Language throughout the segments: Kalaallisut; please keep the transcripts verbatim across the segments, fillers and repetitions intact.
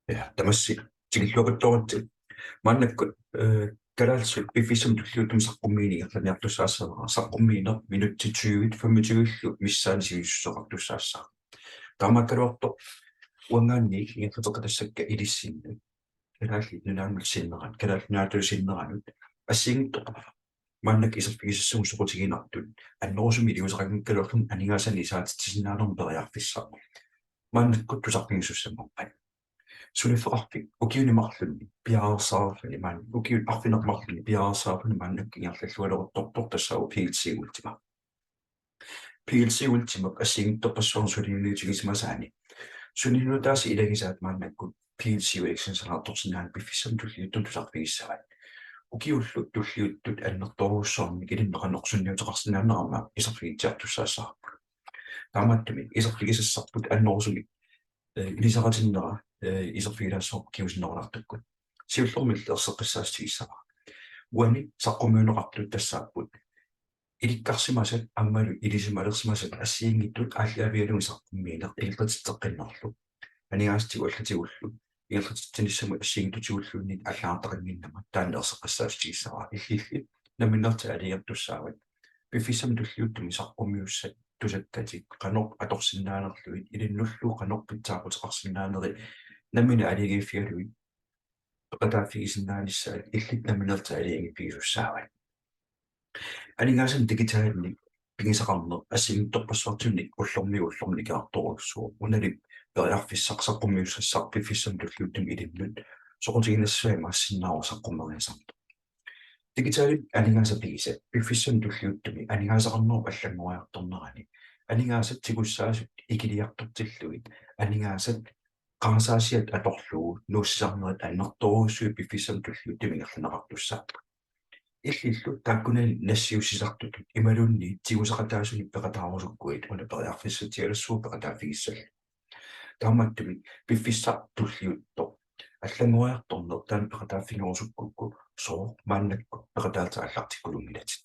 Ja, tamassi tikilluaqqutoritsi. Maannakkut, eh, kalaallisut piffissami tulliuttumi saqqummiineq ingerlanniartussaassavara. Saqqummiineq minutsit tyve, femogtyve-llu missaani sivisussuseqartussaassaaq. Taamaakkaluartoq uangaanniit ingerlateqqitassakka ilissinnut Kalaallit Nunaannut sinneranut, Kalaallit Nunaata sinneranut assigiinngitsorpassuit maannakkut iserfigisassavut soqutiginartut annerusumik iliuuseqanngikkaluarluni aningaasanik isaatitsisinnaanermut periarfissaq maannakkut tusarfigisussanngorpat. Suliffeqarfik ukiuni marlunni piareersarluni maanna, ukiut arfineq-marlunni piareersarluni maannakkut ingerlallualeruttortoq tassaavoq P L C Ultima. P L C Ultimap assigiinngitsorpassuarnik suliniutigisimasaani suliniutaasa ilagisaat maannakkut P L C U X-inik sanaartorsinnaaneq piffissami tulliuttumi tusarfigissavat. Ukiullu tulliuttut annertoorujussuarmik ilinnut qanoq sunniuteqarsinnaanerama iserfigitsiartussaassavarput. Taamaattumik iserfigisassarput annerusumik, eh, ilisarinnera, eh, iserfigilaassavarput kingusinnerulaartukkut. Siullermilli erseqqissaatigissavara. Uani saqqummiunneqartut tassaapput ilikkarsimasat aammalu ilisimalersimasat assigiinngitsut aallaavigalugit saqqummiineq ingerlatitseqqinnerlu. Aningaasatigut allatigullu ingerlatitsinissamut assigiinngitsutigulluunniit allagartaqannginnama taanna erseqqissaatigissavara. Illilli nammineq aalajangertussaavat. Piffissami tulliuttumi saqqummiussat tusakkatik qanoq atorsinnaanerlugit ilinnullu qanoq pitsaaquteqarsinnaanerit nammineq aalajangiiffigalugit peqataaffigisinnaanissaat illit nammineq aalajangiiffigisussaavat. Aningaasanik digitalinik pigisaqarneq assigiinngitsorpassuartinik ullormiit ullormut ikiortorujussuuvoq. Unali periarfissaq saqqummiussassaq piffissami tulliuttumi ilinnut soqutiginassusaa imaassinnaavoq saqqummeriasartoq. Digitalit aningaasat pigisat piffissami tulliuttumi aningaasaqarnerup allanngoriartornerani aningaasat tigussaasut ikiliartortillugit aningaasat qarasaasiat atorlugu nuussisarnerit annertoorujussuit piffissami tulliuttumi ingerlanneqartussaapput. Illillu taakkunani nassiussisartutut imaluunniit tigusaqataasunik peqataarusukkuit una periarfissatsialassuaq peqataaffigissallugu. Taamaattumik piffissaq tulliuttoq allanngoriartorneq taanna peqataaffigerusukkukku sooq maannakkut peqataasat aallartikkulunngilatit.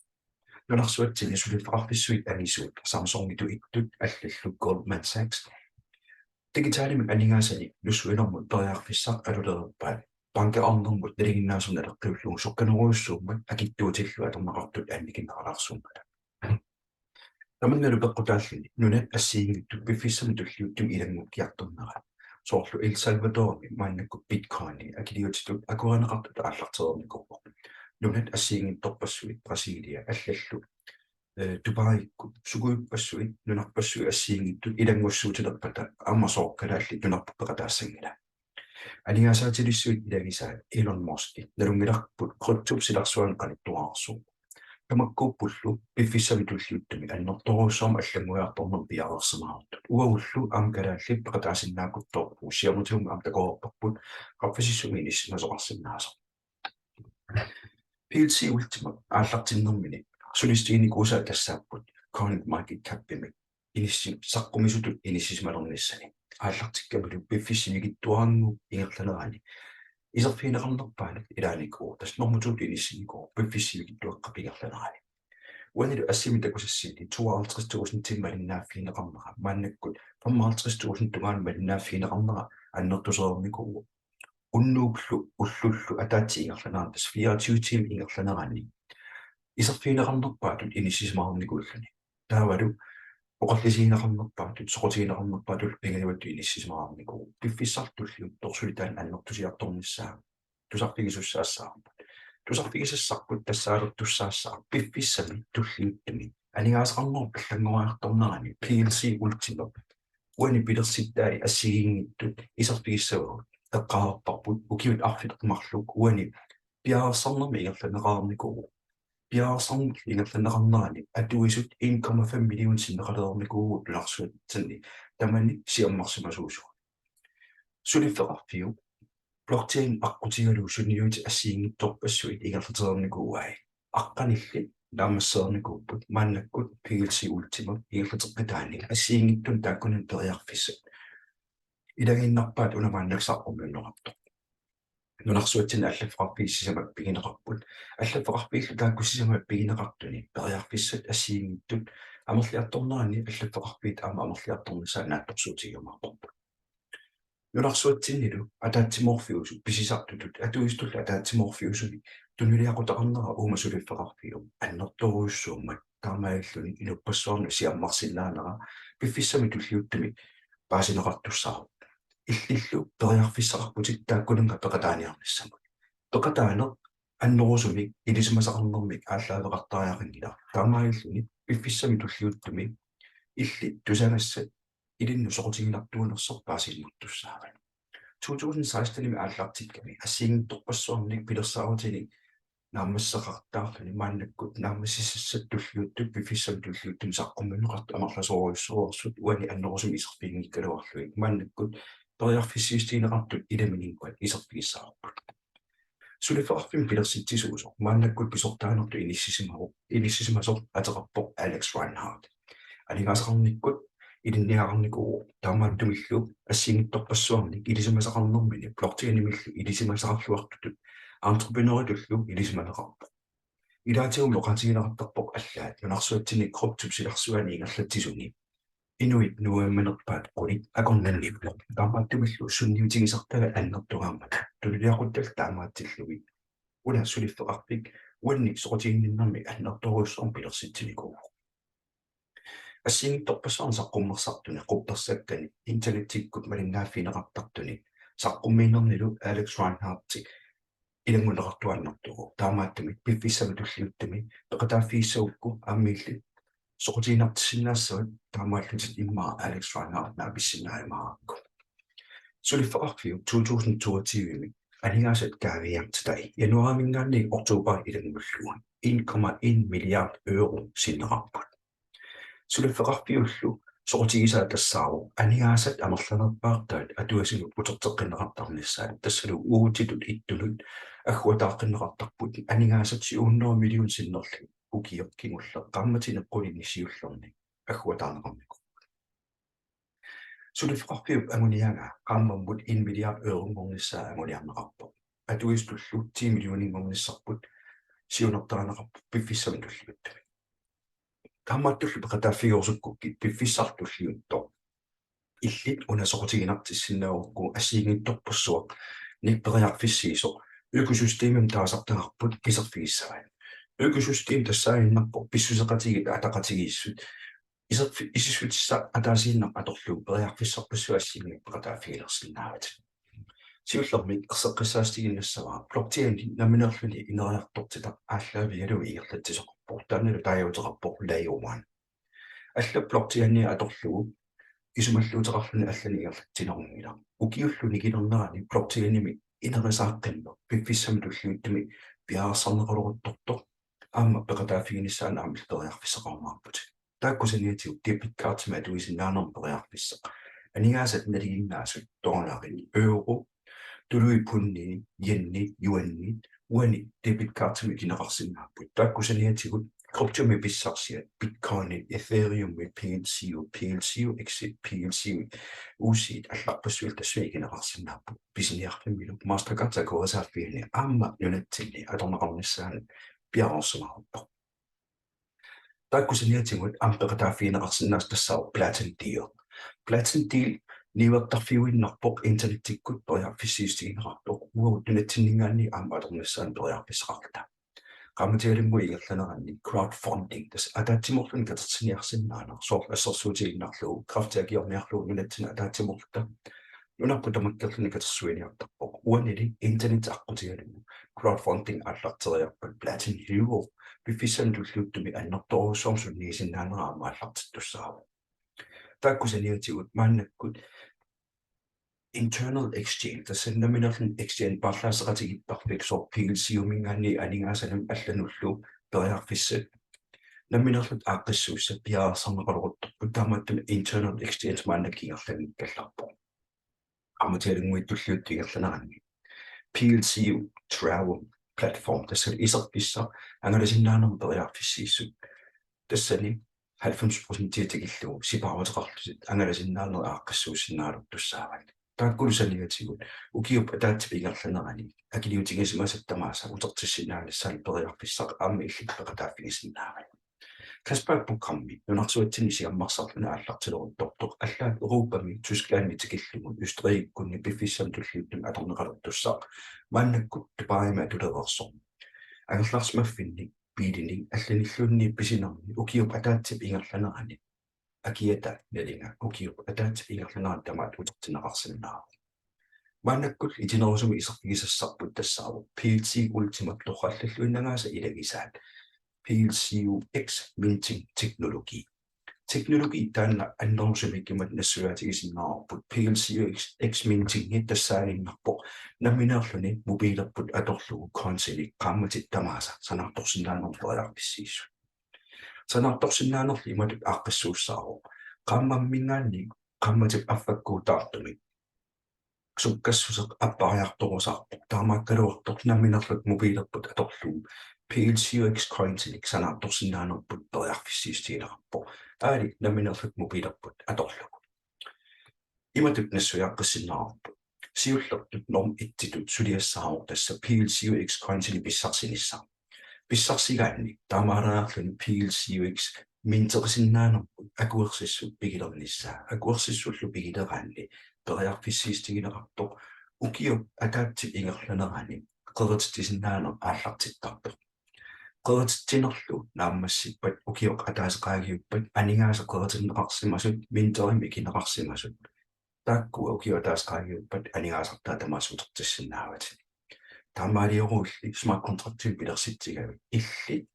Nunarsuatsinni suliffeqarfissuit angisuut Samsungitut ittut allallu Goldman Sachs digitalimik aningaasanik nussuinermut periarfissaq alulereerpaat bankeqarnermut nalinginnaasumik naleqqiullugu sukkanerujussuummat akitsuutillu atorneqartut annikinneralaarsuummata. Tamannalu peqqutaalluni nunat assigiinngitsut piffissami tulliuttumi ilanngukkiartornerat. Soorlu El Salvadorimi maannakkut Bitcoini akiliutitut akuerineqartutut aallartereernikuuvoq. Nunat assigiinngitsorpassuit Brasilia allallu, eh, Dubaikkut sukujuppassuit nunarpassuit assigiinngitsut ilanngussuutilerpata aamma sooq kalaallit nunarput peqataassanngilaq. Aningaasaatilissuit ilagisaat Elon Musk nalunngilarput kryptop silarsuanut qanittuararsuuvoq. Tamakkuuppullu piffissami tulliuttumi annertoorujussuarmik allanngoriartornermik piareersimaartut. Uagullu aamma kalaallit peqataasinnaakutsoorpugut, siamutiummi aamma takoreerparput qaffasissumi inissisimasoqarsinnaasoq. P L C Ultima aallartinnermini sulissutiginikuusaat tassaapput CoinMarketCapimi inissi-, saqqummisutut inissisimalernissani. Aallartikkamilu piffissap sivikitsuarannguup ingerlanerani iserfigineqarnerpaanut ilaanikuuvoq, tassa normu to-tut inissinnikuuvoq piffissap sivikitsuaqqap ingerlanerani. Uanilu assimi takusassinni tooghalvtreds tusindit malinnaaffigineqarnera, maannakkut femoghalvtreds tusind tungaanut malinnaaffigineqarnera annertusereernikuuvoq. Unnuullu ullullu ataatsip ingerlanerani, tassa fireogtyve tiimip ingerlanerani iserfigineqarnerpaatut inissisimareernikuulluni. Taavalu oqallisigineqarnerpaatut, soqutigineqarnerpaatut pingajuattut inissisimareernikuuvoq. Piffissaq tulliuttoq suli taanna annertusiartornissaa tusarfigisussaassavarput. Tusarfigisassarput tassaalertussaassaaq piffissami tulliuttumi aningaasaqarnerup allanngoriartornerani P L C Ultimap uani pilersittai assigiinngitsut iserfigissavagut. Eqqaasarparput ukiut arfineq-marluk uani piareersarnermik ingerlanneqareernikuuvoq. Piareersarnermik ingerlanneqarnerani atuisut en komma fem million sinneqalereernikuuvugut nunarsuatsinni tamanit siammarsimasuusugut. Suliffeqarfiup blockchain aqqutigalugu sunniutit assigiinngitsorpassuit ingerlatereernikuuai. Aqqanillit naammassereernikuupput maannakkut P L C Ultimap ingerlateqqitaani assigiinngitsunik taakkunani periarfissat. Ilagiinnarpaat una maannakkut saqqummiunneqartoq. Nunarsuatsinni allaffeqarfiit sisamat pigineqarput. Allaffeqarfiillu taakku sisamat pigineqartuni periarfissat assigiinngitsut amerliartornerani allaffeqarfiit aamma amerliartornissaat naatsorsuutigiumaarparput. Nunarsuatsinnilu ataatsimoorfiusut pisisartutut atuisutullu ataatsimoorfiusuni tunuliaqutaqarnera uuma suliffeqarfiup annertoorujussuummat taamaalilluni inuppassuarnut siammarsinnaanera piffissami tulliuttumi paasineqartussaavoq. Illillu periarfissaqarputit taakkununnga peqataaniarnissamut. Peqataaneq annerusumik ilisimasaqarnermik aallaaveqartariaqanngilaq. Taamaalilluni piffissami tulliuttumi illit tusagassat ilinnut soqutiginartuunersoq paasiinnartussaavat. To tusind seksten-imi aallartikkami assigiinngitsorpassuarnik pilersaarutinik naammassisaqartarluni maannakkut naammassisassat tulliuttut piffissami tulliuttumi saqqummiunneqartut amerlasoorujussuuvorsut uani annerusumik iserfiginngikkaluarlugit maannakkut periarfissiissutigineqartut ilamininnguat iserfigissavarput. Suliffeqarfimmik pilersitsisuusoq maannakkut pisortaanertut inissisimavoq, inissisimasoq ateqarpoq Alex Reinhardt. Aningaasaqarnikkut ilinniagaqarnikuuvoq, taamaattumillu assigiinngitsorpassuarnik ilisimasaqarnermini blockchainimillu ilisimasaqarluartutut entreprenøritullu ilisimaneqarpoq. Ilaatigut oqaatigineqartarpoq allaat nunarsuatsinni kryptop silarsuani ingerlatsisuni inuit nuimanerpaat qulit akornanniippoq. Taamaattumillu sunniutigisartagaa annertugaammata tunuliaquttallu taamaatsillugit una suliffeqarfik uannik soqutiginninnermik annertoorujussuarmik pilersitsinikuuvoq. Assigiinngitsorpassuarni saqqummersartuni quppersakkani internettikkut malinnaaffigineqartartuni saqqummiinernilu Alex Reinhardti ilanngunneqartuaannartuuvoq. Taamaattumik piffissami tulliuttumi peqataaffigissagukku aamma illit soqutiginartissinnaassavat taamaallutit immaqa Alex Reinhardt naapissinnaajumaarukku. Suliffeqarfiup to tusind toogtyve-mi aningaasat kaaviiaartitai januaarimiingaanniit oktobarip ilanngullugu en komma en milliard euro sinneqarput. Suliffeqarfiullu soqutigisaa tassaavoq aningaasat amerlanerpaartaat atuisunut uterteqqinneqartarnissaat, tassalu uagutsitut ittunut agguataaqqinneqartarput aningaasat syv hundrede million sinnerlugit ukioq kingulleq qaammatini qulinni siullerni agguataarneqarnikuupput. Suliffeqarfiup anguniagaa qaammammut en milliard euronngornissaa anguniarneqarpoq. Atuisutullu ti millioninngornissarput siunertarineqarpoq piffissami tulliuttumi. Taamaattullu peqataaffigerusukkukkit piffissaq tulliuttoq illit una soqutiginartissinnaagukku assigiinngitsorpassuarnik periarfissiisoq økosystemimik taasartagarput iserfigissavat. Økosystem tassaaginnarpoq pissuseqatigiit ataqatigiissut iserfi-, isissutissaq ataasiinnaq atorlugu periarfissarpassuit assigiinngitsut peqataaffigilersinnaavatit. Siullermik erseqqissaatigiinnassavara blockchaini nammineerluni ineriartortitaq aallaavigalugu ingerlatsisoqarpoq. Taannalu taaguuteqarpoq layer one. Allat blockchaini atorlugu isumalluuteqarluni allanik ingerlatsinerunngilaq. Ukiullu nikilernerani blockchainimi inerisaaqqinneq piffissami tulliuttumi piareersarneqaleruttortoq aamma peqataaffiginissaanut aamma periarfissaqarumaarputit. Taakku saniatigut debit cardimik atuisinnaanermut periarfissaq. Aningaasat nalinginnaasut dollarit, euro, tuluit pundinit, yenit, yuanit, uani debit cardimik ikineqarsinnaapput. Taakku saniatigut kryptomik pissarsiat, Bitcoinit, Ethereumit, P L C U, P L C U X-it, P L C U C-it allarpassuillu tassunga ikineqarsinnaapput. Pisiniarfimmilu Mastercard akuerisaaffiani aamma nunatsinni atorneqarnissaanut piareersimareerpoq. Taakku saniatigut aamma peqataaffigineqarsinnaasut tassaavoq Platin Deal. Platin Deal niuertarfiuinnarpoq internettikkut periarfissiissutigineqartoq, uagut nunatsinninngaanniit aamma atornissaanut periarfissaqarluta. Qaammatialunnguit ingerlaneranni crowdfunding, tassa ataatsimoorluni katersiniarsinnaaneq, soorlu assersuutigiinnarlugu kræfti akiorniarlugu nunatsinni ataatsimoorluta nunarput tamakkerluni katersuiniartarpoq. Uanili internet aqqutigalugu crowdfunding aallarteriarpat Platin Hero piffissami tulliuttumi annertoorujussuarmik sunniisinnaanera aamma aallartittussaavoq. Taakku saniatigut maannakkut internal exchange, tassa nammineerluni exchange paarlaasseqatigiittarfik soorlu P L C U-minngaanniit aningaasanut allanullu periarfissat nammineerluta aaqqissuussat piareersarneqaleruttorput, taamaattumik internal exchange maannakkut ingerlanngikkallarpoq. Qaammatialunnguit tulliuttut ingerlaneranni P L C U Travel Platform, tassa iserfissaq angalasinnaanermut periarfissiissut. Tassani halvfems procent tikillugu sipaaruteqarlutit angalasinnaanerit aaqqissuussinnaalertussaavat. Taakkulu saniatigut ukiup ataatsip ingerlanerani akiliutigisimasat tamaasa utertissinnaanissaanut periarfissaq aamma illit peqataaffigisinnaavat. Cashback-programmi nunarsuatsinni siammarsarluni aallartileruttortoq allaat Europami Tysklandimi tikillugu Østrigikkunni piffissami tulliuttumi atorneqalertussaq maannakkut Dubaimi atulereersoq. Angerlarsimaffinni biilinik allanilluunniit pisinermi ukiup ataatsip ingerlanerani akiata nalinga ukiup ataatsip ingerlanerani tamaat utertinneqarsinnaavoq. Maannakkut itinerusumik iserfigisassarput tassaavoq P L C U Ultimap torrallalluinnagaasa ilagisaat P L C U X minting teknologi. Teknologi taanna annerusumik imatut nassuiaatigisinnaavarput. P L C U X, X mintingi tassaaginnarpoq nammineerluni mobiilerput atorlugu coinsinik qaammatit tamaasa sanaartorsinnaanermut periarfissiissut. Sanaartorsinnaanerlu imatut aaqqissuussaavoq: qaammamminngaanniit qaammatip affakkuutaartumik sukkassuseq appariartorusaarpoq, taamaakkaluartoq nammineerlutit mobiilerput atorlugu P L C U X coinsinik sanaartorsinnaanerput periarfissiissutigineqarpoq, aali nammineerlutit mobiilerput atorlugu. Imatut nassuiaaqqissinnaavoq: siullertut norm ettitut suliassaavoq tassa P L C U X coinsinik pissarsinissaq. Pissarsigaanni taamaaliorluni P L C U X minterisinnaanerput akuersissut pigilernissaa. Akuersissullu pigileraanni periarfissiissutigineqartoq ukiup ataatsip ingerlanerani qerititsisinnaaneq aallartittarpoq. Qerititsinerlu naammassippat ukiut ataaseq qaangiuppat aningaasat qeritinneqarsimasut, minterimik ikineqarsimasut, taakkua ukiut ataaseq qaangiuppat aningaasartaa tamaasa utertissinnaavatit. Taamaalioruilli smart contractimik pilersitsigavit, illit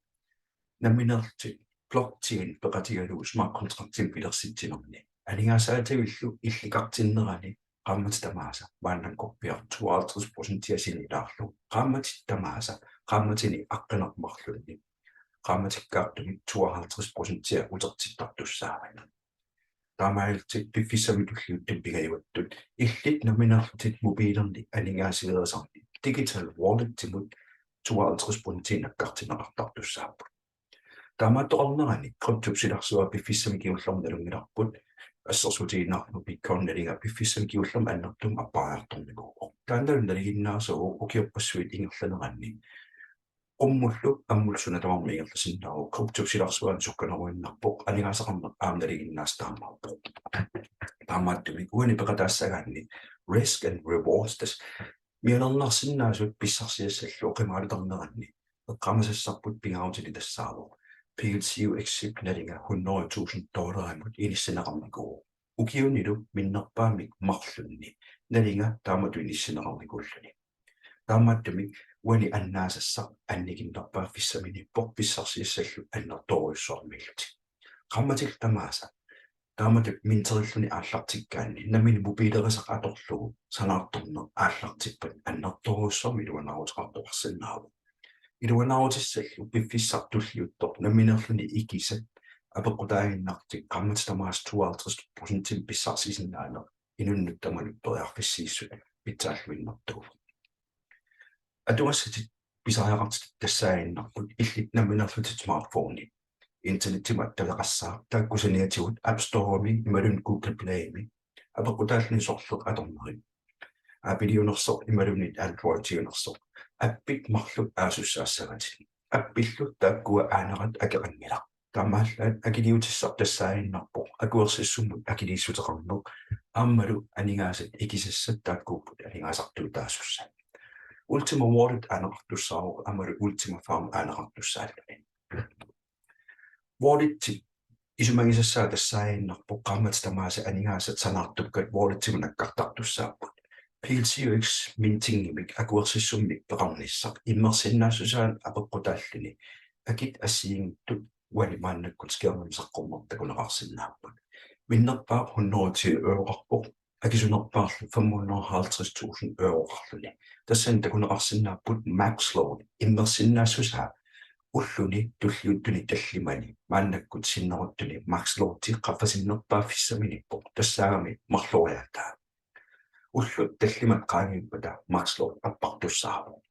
nammineerlutit blockchain peqatigalugu smart contractimik pilersitsinerni aningaasaativillu illikartinnerani qaammatit tamaasa maannakkorpiaq tooghalvtreds procentia sinnilaarlugu, qaammatit tamaasa qaammatini aqqaneq-marlunni qaammatikkaartumik tooghalvtreds procentia utertittartussaavat. Taamaalillutit piffissami tulliuttumi pingajuattut illit nammineerlutit mobiilinni aningaasiveerisarni digital walletimut tooghalvtreds procent nakkartinneqartartussaapput. Taamaattoqarnerani kryptop silarsua piffissami kingullermi nalunngilarput, assersuutigiinnarlugu Bitcoin nalinga piffissami kingullermi annertuumik appariartornikuuvoq. Taannalu nalinginnaasut ukiorpassuit ingerlaneranni qummullu ammullu suna tamarmi ingerlasinnaavoq, kryptop silarsuani sukkaneruinnarpoq, aningaasaqarneq aamma nalinginnaasut taamaappoq. Taamaattumik uani peqataassagaanni risk and rewards, tassa mianernarsinnaasut pissarsiassallu oqimaalutarneranni eqqaamasassarput pingaarutilik tassaavoq P L C U X-ip nalinga hundrede tusind dollarimut inissinneqarnikuuvoq. Ukiunilu minnerpaamik marlunni nalinga taamatut inissinneqarnikuulluni. Taamaattumik uani annaasassaq annikinnerpaaffissaminiippoq pissarsiassallu annertoorujussuarmiillutik. Qaammatillu tamaasa taamatut minterilluni aallartikkaanni nammineq mobiilerisaq atorlugu sanaartorneq aallartippat annertoorujussuarmik iluanaaruteqartoqarsinnaavoq. Iluanaarutissallu piffissaq tulliuttoq nammineerluni ikisat apeqqutaaginnarlutik qaammatit tamaasa tooghalvtreds procentimik pissarsisinnaaneq inunnut tamanut periarfissiissut pitsaalluinnartuuvoq. Atugassatit pisariaqartitat tassaaginnarput illit nammineerlutit smartphone internettimut attaveqassaaq, taakku saniatigut App Storemi imaluunniit Google Playmi apeqqutaalluni sorleq atornerit, Appleiunersoq imaluunniit Androidiunersoq, appit marluk aasussaassavatit. Appillu taakkua aanerat akeqanngilaq. Taamaallaat akiliutissaq tassaaginnarpoq akuersissummut akiliissuteqarneq aammalu aningaasat ikisassat taakkuupput aningaasartuutaasussat. Ultima Wallet aaneqartussaavoq aammalu Ultima Farm aaneqartussaalluni. Walletit isumagisassaat tassaaginnarpoq qaammatit tamaasa aningaasat sanaartukkat walletimut nakkartartussaapput. P L C U X mintingimik akuersissummik peqarnissaq immersinnaassusaa apeqqutaalluni akit assigiinngitsut uani maannakkut skærmimi saqqummertut takuneqarsinnaapput. Minnerpaaq hundrede ti euroqarpoq, akisunerpaarlu femhundrede og halvtreds tusind euroqarluni. Tassani takuneqarsinnaapput max load, immersinnaassusaa ulluni tulliuttuni tallimani, maannakkut sinneruttuni max loadi qaffasinnerpaaffissaminiippoq, tassaagami marloriaataa. Ullut tallimat qaangiuppata max load appartussaavoq.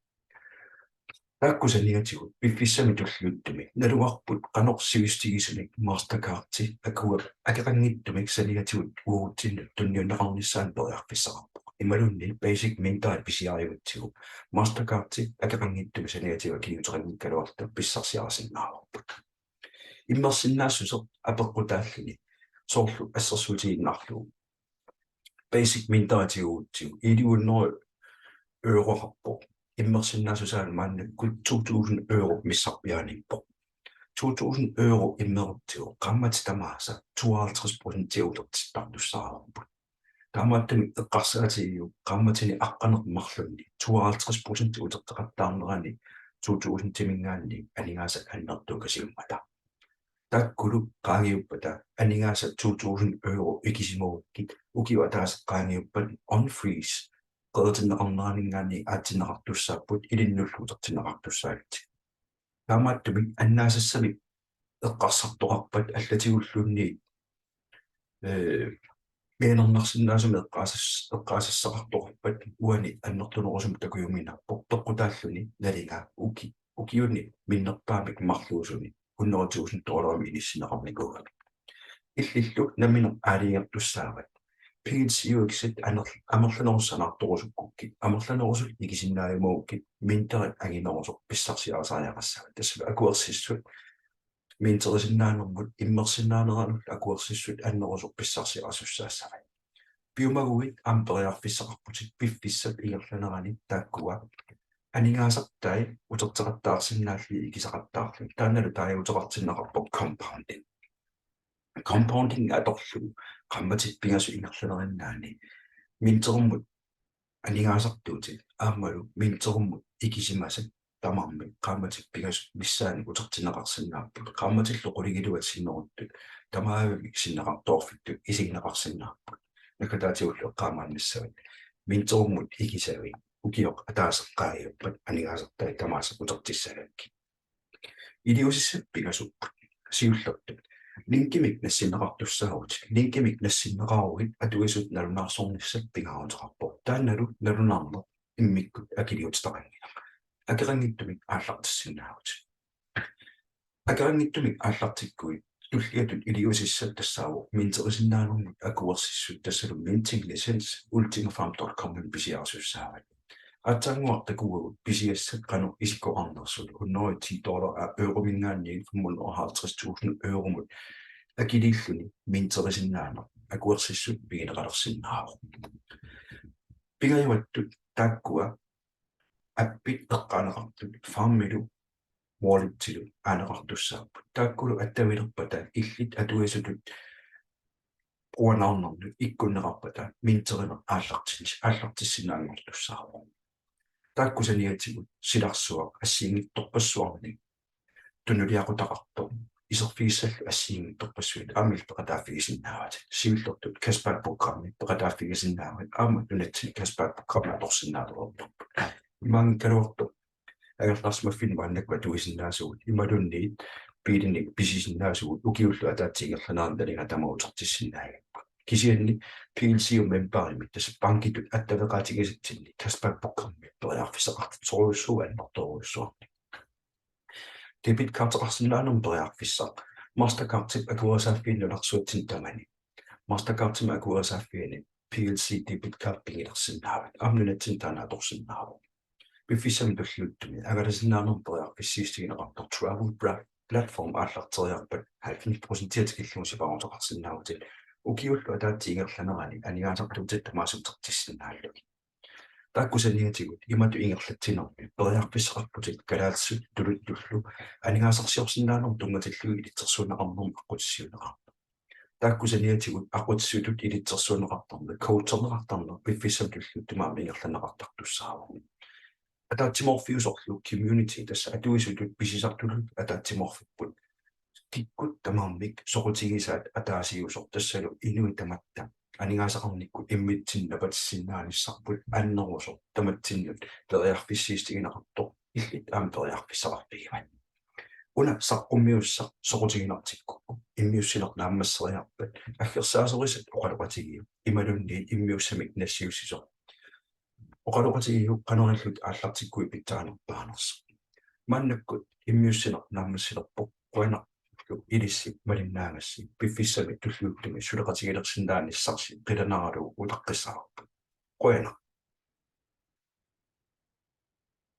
Taakku saniatigut piffissami tulliuttumi naluarput qanoq sivisutigisumik Mastercardi akua akeqanngitsumik saniatigut uagutsinnut tunniunneqarnissaanut periarfissaqarpoq. Imaluunniit basic minteri pisiarigutsigu Mastercardi akeqanngitsumik saniatigut akiliuteqanngikkaluarluta pissarsiarisinnaavarput. Immersinnaassuseq apeqqutaalluni soorlu assersuutigiinnarlugu. Basic minteri tigugutsigu elleve hundrede euroqarpoq. Immersinnaassusaa maannakkut to tusind euro missarpiaaniippoq. To tusind euro immerutsigu qaammatit tamaasa tooghalvtreds procent utertittartussaavarput. Taamaattumik eqqarsaatigiuk qaammatini aqqaneq-marlunni tooghalvtreds procent uterteqattaarnerani to tusindimiinngaanniit aningaasat annertukasiummata. Taakkulu qaangiuppata aningaasat to tusind euro ikisimagukkit ukiup ataaseq qaangiuppat unfreeze qeritinneqarneraniinngaanniit aatsinneqartussaapput ilinnullu utertinneqartussaallutik. Taamaattumik annaasassamik eqqarsartoqarpat allatigulluunniit, ee, mianernarsinnaasumik eqqaasas-, eqqaasassaqartoqarpat uani annertunerusumik takujuminaappoq peqqutaalluni nalinga uki-, ukiuni minnerpaamik marluusuni hundrede tusind dollarimik inissinneqarnikuugami. Illillu nammineq aalajangertussaavat. P L C U X-it aner-, amerlanerusut sanaartorusukkukkit, amerlanerusut ikisinnaajumagukkit, minterit anginerusoq pissarsiarisariaqassavat. Tassa akuersissut minterisinnaanermut immersinnaaneranullu akuersissut annerusoq pissarsiarisussaassavat. Piumaguit aamma periarfissaqarputit piffissap ingerlanerani taakkua aningaasartai uterteqattaarsinnaallugit ikisaqattaarlugit. Taannalu taaguuteqartinneqarpoq compounding. Compounding atorlugu qaammatit pingasut ingerlanerinnaanni minterimmut aningaasartuutit aammalu minterimmut ikisimasat tamarmik qaammatit pingasut missaanni utertinneqarsinnaapput. Qaammatillu qulingiluat sinneruttut tamaavimmi sinneqartoorfittut isigineqarsinnaapput. Naggataatigullu eqqaamaannassavat minterimmut ikisavit ukioq ataaseq qaangiuppat aningaasartai tamaasa utertissagakkit. Iliuusissat pingasuupput. Siullertut linkimik nassinneqartussaavutit. Linkimik nassinneqaruit atuisut nalunaarsornissat pingaaruteqarpoq. Taannalu nalunaarneq immikkut akiliutitaqanngilaq. Akeqanngitsumik aallartissinnaavutit. Akeqanngitsumik aallartikkuit tulliatut iliuusissat tassaavoq minterisinnaanermut akuersissut tassalu minting licens ultimafarm dot com-imi pisiarisussaavat. Aatsaannguaq takuagut pisiassat qanoq isikkoqarnersut hundrede og ti dollar euromiinngaanniit fem hundrede og halvtreds tusind euromut akiliilluni minterisinnaaneq akuersissut pigineqalersinnaavoq. Pingajuattut taakkua appit eqqaaneqartut farmilu walletilu aaneqartussaapput. Taakkulu attavilerpata illit atuisutut quanaarnernut ikkunneqarpata minterineq aallartins-, aallartissinnaanngortussaavoq. Taakku saniatigut silarsuaq assigiinngitsorpassuarnik tunuliaqutaqartoq iserfigissallu assigiinngitsorpassuit aamma illit peqataaffigisinnaavatit. Siullertut cashback programmi peqataaffigisinnaavat aamma nunatsinni cashback programmi atorsinnaalereerparput. Imaanngikkaluartoq angerlarsimaffinni maannakkut atuisinnaasugut imaluunniit biilinik pisisinnaasugut ukiullu ataatsip ingerlanerani nalinga tamaat utertissinnaagakkit. Kisianni P L C U memberimik tassa bankitut attaveqaatigisatsinni cashback programmi periarfissaqartitsisorujussuuvoq annertoorujussuarnik. Debit cardeqarsinnaanermut periarfissaq Mastercardip akuerisaaffiani nunarsuatsinni tamani. Mastercardimik akuerisaaffiani P L C debit card pigilersinnaavat. Aamma nunatsinni taanna atorsinnaavoq. Piffissami tulliuttumi angalasinnaanermut periarfissiissutigineqartoq travel pla-, platform aallarteriarpat halvfems procent tikillugu sipaaruteqarsinnaavutit ukiullu ataatsip ingerlanerani aningaasartuutit tamaasa utertissinnaallugit. Taakku saniatigut imatut ingerlatsinermi periarfissaqarputit kalaallisut tuluttullu aningaasarsiorsinnaanermut tunngatillugu ilitsersuunneqarnermut aqqutissiuunneqartoq. Taakku saniatigut aqqutissutut ilitsersuunneqartarneq, coacherneqartarneq piffissami tulliuttumi aamma ingerlanneqartartussaavoq. Ataatsimoorfiusorlu community tassa atuisutut pisisartutut ataatsimoorfipput. Kikkut tamarmik soqutigisaat ataasiusoq tassalu inuit tamatta aningaasaqarnikkut immitsinnut napatissinnaanissarput annerusoq tamatsinnut periarfissiissutigineqartoq illit aamma periarfissaqarfigivat. Una saqqummiussaq soqutiginartikkukku immiussineq naammasseriarpat aggersaasorisat oqaloqatigiuk imaluunniit immiussamik nassiussisoq oqaloqatigiuk qanoq ilillutit aallartikkuit pitsaanerpaanersoq. Maannakkut immiussineq naammassilerpoq, qujanarlu ilissi malinnaagassi piffissami tulliuttumi suleqatigilersinnaanissarsi qilanaralugu utaqqissavarput. Qujanaq.